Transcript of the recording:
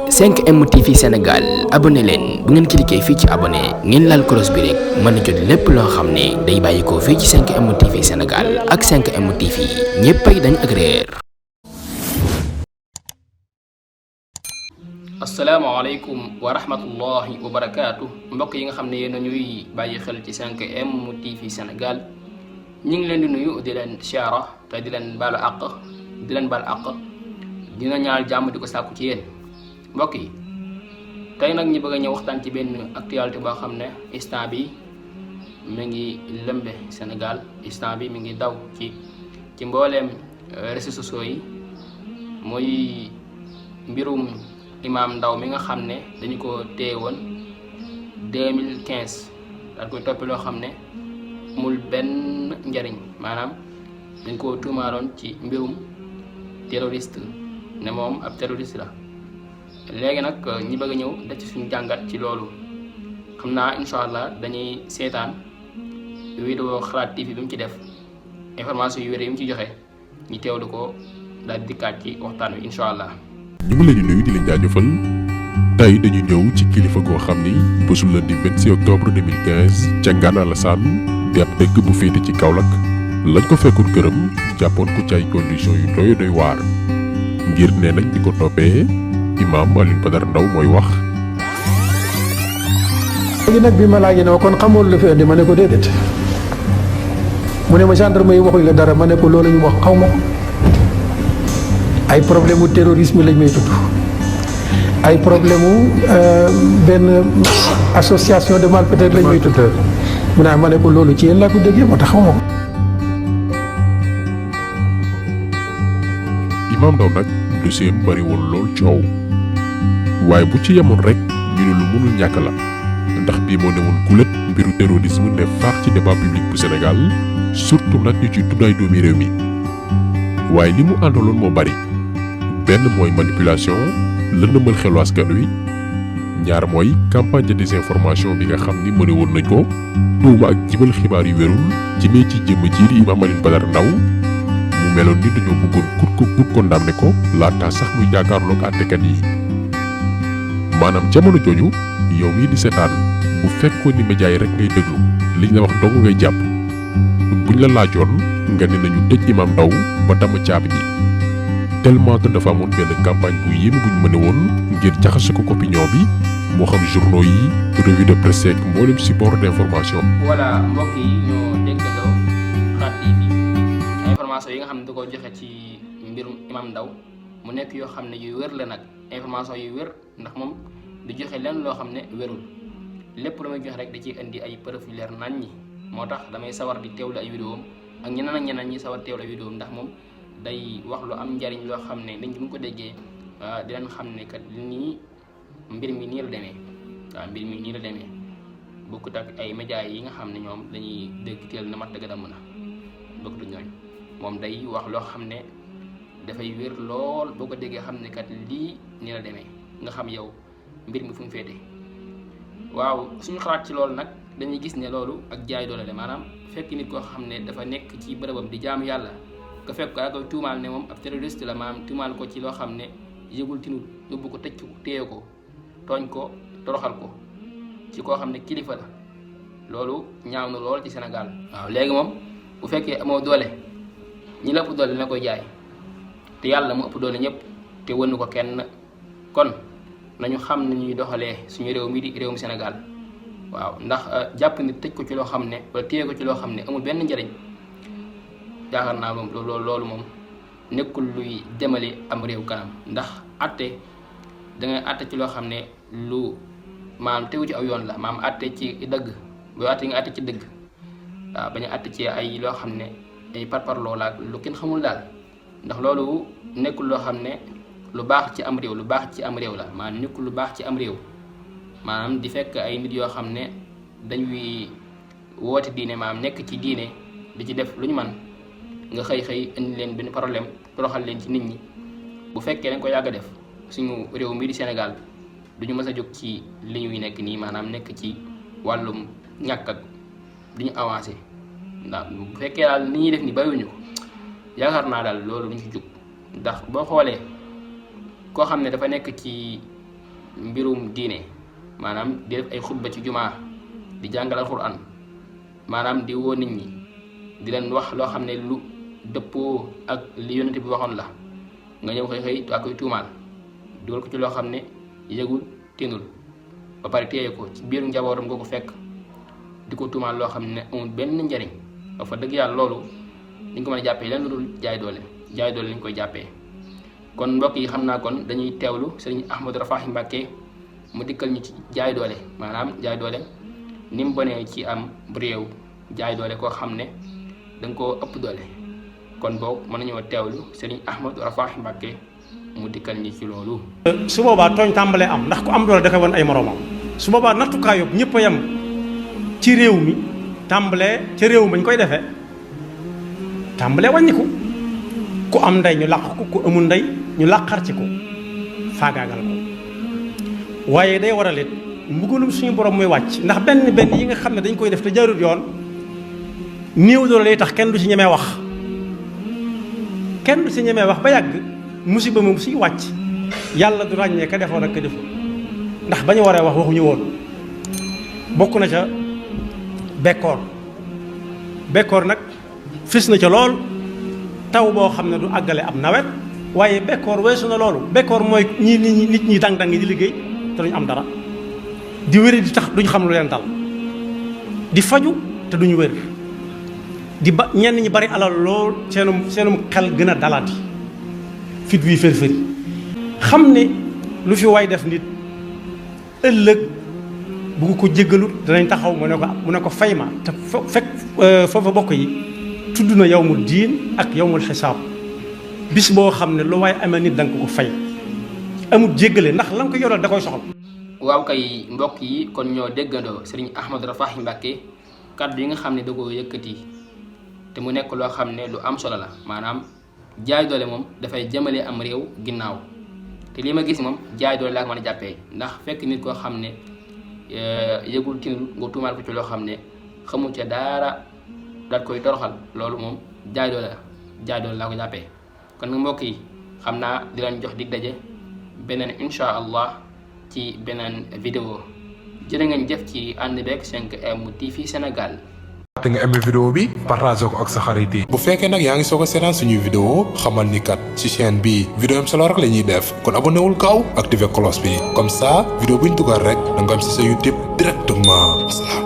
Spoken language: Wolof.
5M TV Sénégal abonné leen bu ngeen cliquer fii ci abonné ngeen laal cloche bi rek mën a jot lépp loo xam ne day bàyyi ko fii ci 5M TV Sénégal ak 5M TV ñéppay dañ ak réer. asalaamaaleykum wa rahmatullahi wa barakaatu mbokk yi nga xam ne yéen a ñuy bàyyi xel ci 5M TV Sénégal ñu ngi leen di nuyu di leen siyaara te di leen baalu àq di leen baal àq dina ñaal jàmm di ko sàkku ci yéen mbokk yi tey nag ñu bëgg a ñëw waxtaan ci benn actualité boo xam ne instant bi mi ngi lëmbe Sénégal instant bi mi ngi daw ci mbooleem réseaux sociaux yi mooy mbirum Imam Ndao mi nga xam ne dañu ko téye woon 2015 dañ koy toppi loo xam ne amul benn njariñ maanaam dañ ko tuumaaloon ci mbirum terroriste ne moom ab terroriste la léegi nag ñi bëgg a ñëw def ci suñu jàngat ci loolu xam naa incha allah dañuy seetaan vidéo Xalaat TV bi mu ci def information yu wér yi mu ci joxe ñu teewlu ko daal dikkaat ci waxtaan wi incha allah. ñu ngi leen di nuyu di leen jaajëfal tey dañu ñëw ci kilifa goo xam ni bésu lundi 26 octobre 2015 ca Ngana Lassane di ab dëkk bu féete ci Kaolack lañ ko fekkoon këram jàppoon ko ci ay conditions yu doy waar ngir nee nañ di ko toppee Imam Alioune Badara Ndao mooy wax. léegi nag bi ma laajee ne ma kon xamoon la fi indi ma ne ko déedéet mu ne ma gendarme yi waxuñ la dara ma ne ko loolu ñu wax xaw ma ko ay problème mu terrorisme lañ may tudd ay problème mu benn association de malfaiteurs lañ may tudd mu ne ma ne ko loolu ci yéen laa ko déggee moo tax xaw ma ko. Imam Ndao nag dossier am bari woon lool coow waaye bu ci yemoon rek ñu ne lu mënul ñàkk la ndax bii moo ne woon gulet mbiru terrorisme ne faax ci débat public bu Sénégal surtout nag ñu ci tudd ay doomi réew mi waaye li mu àndaloon moo bari. benn mooy manipulation lëndëmal xelu askan wi ñaar mooy campagne de désinformation bi nga xam ni mëne woon nañ ko tuuma ak jibal xibaar yu wérul jëmee ci jëmm ji di Imam Alioune Badara Ndao mu meloon ni dañoo bëggoon kut condamné ko laata sax muy jàkkaarloog àttekat yi maanaam jamono jooju yow mii di seetaan bu fekkoon ni média yi rek ngay déglu liñ la wax dong ngay jàpp buñ la laajoon nga ne nañu tëj Imam Ndao ba damm caabi ji tellement que dafa amoon benn campagne bu yéeme bu ñu mëne woon ngir jaxase ko opinion bi moo xam journaux yi revue de presse ak mboolem support d'information. voilà mbokk yi ñoo déggandoo Xalaat TV information yi nga xam ne da ko joxe ci mbirum Imam Ndao mu nekk yoo xam ne yu wér la nag information yu wér ndax moom du joxe lenn loo xam ne wérul lépp lu may joxe rek da ciy indi ay preuve yu leer nañ ñi moo tax damay sawar di teewlu ay vidéo ak ñeneen ñi sawar teewlu ay vidéo ndax moom day wax lu am njariñ loo xam ne dañ bu ñu ko déggee di leen xam ne kat nii mbir mi nii la demee waaw mbir mi nii la demee bokkut ak ay médias yi nga xam ne ñoom dañuy dégg teel na mat dëgg damm na bokkut ñooñ moom day wax loo xam ne dafay wér lool boo ko déggee xam ne kat lii nii la demee nga xam yow mbir mi fu mu féete waaw suñu xalaat ci loolu nag dañuy gis ne loolu ak jaay doole la maanaam fekk nit koo xam ne dafa nekk ci bërëbam di jaamu yàlla nga fekk ko koy tuumaal ne moom ab terroriste la maanaam tuumaal ko ci loo xam ne yëgul tinul yóbbu ko tëj ko téye ko tooñ ko toroxal ko ci koo xam ne kilifa la loolu ñaaw na lool ci Sénégal. waaw léegi moom bu fekkee amoo doole ñi la ëpp doole dina koy jaay te yàlla mu ëpp doole ñëpp te wënnu ko kenn kon nañu xam ne ñuy doxalee suñu réew mi di réewum Sénégal waaw ndax jàpp ni tëj ko ci loo xam ne wala téye ko ci loo xam ne amul benn njëriñ. yaakaar naa moom loolu moom nekkul luy demale am réew kanam ndax atte dangay atte ci loo xam ne lu maam tegu ci aw yoon la maam atte ci dëgg boo atte nga atte ci dëgg waaw bañ a atte ci ay loo xam ne ay parparloo la lu kenn xamul daal ndax loolu nekkul loo xam ne lu baax ci am réew lu baax ci am réew la maanaam nekkul lu baax ci am réew maanaam di fekk ay nit yoo xam ne dañuy woote diine maanaam nekk ci diine di ci def lu ñu man nga xëy indi leen benn problème toroxal leen ci nit ñi bu fekkee dañ ko yàgg a def suñu réew mi di Sénégal duñu mës a jóg ci li ñuy nekk nii maanaam nekk ci wàllum ñàkk ak duñu avancé ndax bu fekkee daal ni ñuy def ni bàyyiwuñu ko yaakaar naa daal loolu duñ ci jóg ndax boo xoolee koo xam ne dafa nekk ci mbirum diine maanaam di def ay xutba ci jumaa di jàngal alxuraan maanaam di woo nit ñi di leen wax loo xam ne lu dëppoo ak li yonent bi waxoon la nga ñëw xëy ak koy tuumaal dugal ko ci loo xam ne yëgul tinul ba pare téye ko ci biir njabootam nga ko fekk di ko tuumaal loo xam ne amul benn njariñ ba fa dëgg yàlla loolu liñ ko mën a jàppee leen lu dul jaay doole lañ koy jàppee. kon mbokk yi xam naa kon dañuy teewlu sëriñ Ahmadou Rafahi Mbacké mu dikkal ñu ci jaay doole maanaam jaay doole ni mu bonee ci am réew jaay doole koo xam ne danga koo ëpp doole kon boog mën nañoo teewlu sëriñ Ahmadou Rafahi Mbacké mu dikkal ñi ci loolu. su boobaa tooñ tàmbalee am ndax ku am doole da koy wan ay moromam su boobaa nattukaay yóbbu ñëpp a yem ci réew mi tàmbalee ca réew mañ koy defee tàmbalee wàññiku ku am ndey ñu làq ko ku amul ndey ñu làqar ci ko faagaagal ko waaye day waral it mbugalum suñu borom muy wàcc ndax benn yi nga xam ne dañ koy def te jaarut yoon néew doole lay tax kenn du ci ñemee wax ba yàgg musiba moom suy wàcc yàlla du ràññee ka defoon ak ka deful ndax ba ñu waree wax waxuñu woon bokk na ca bekkoor nag fis na ca lool taw boo xam ne du àggale ab nawet waaye bekkoor weesu na loolu bekkoor mooy nit ñi dang-dang yi di liggéey te duñu am dara di wéri di tax duñu xam lu leen dal di faju te duñu wér di ba ñenn ñi bari alal lool seenum xel gën a dalati fit wi fër-fëri xam ne lu fi waay def nit ëllëg bu ko jéggalut danañ taxaw mu ne ko fay ma te fekk foofa bokk yi tudd na yawmul diin ak yawmul xisaab bis boo xam ne lu waay amee nit danga ko fay amul jéggale ndax la nga ko yoral da koy soxal. waaw kay mbokk yi kon ñoo déggandoo sëriñ Ahmadou Rafahi Mbacké kàddu yi nga xam ne da koo yëkkati te mu nekk loo xam ne lu am solo la maanaam jaay doole moom dafay jëmale am réew ginnaaw te li ma gis moom jaay doole laa ko mën a jàppee ndax fekk nit koo xam ne yëgul tinul nga tuumaal ko ci loo xam ne xamu ca dara daal koy toroxal loolu moom jaay doole laa ko jàppee kon nga mbokk yi xam naa di leen jox dig daje beneen insha allah ci beneen vidéo jërë ngeen jëf ci ànd beeg 5M TV Sénégal. te nga aimé vidéo bi partagé ko ak sa xarit yi. bu fekkee nag yaa ngi soog a seetaan suñuy vidéo xamal ni kat ci chaîne bi vidéo am solo rek la ñuy def kon abonné wul gaaw activé cloche bi comme ça vidéo buñ dugal rek da nga am si sa YouTube directement.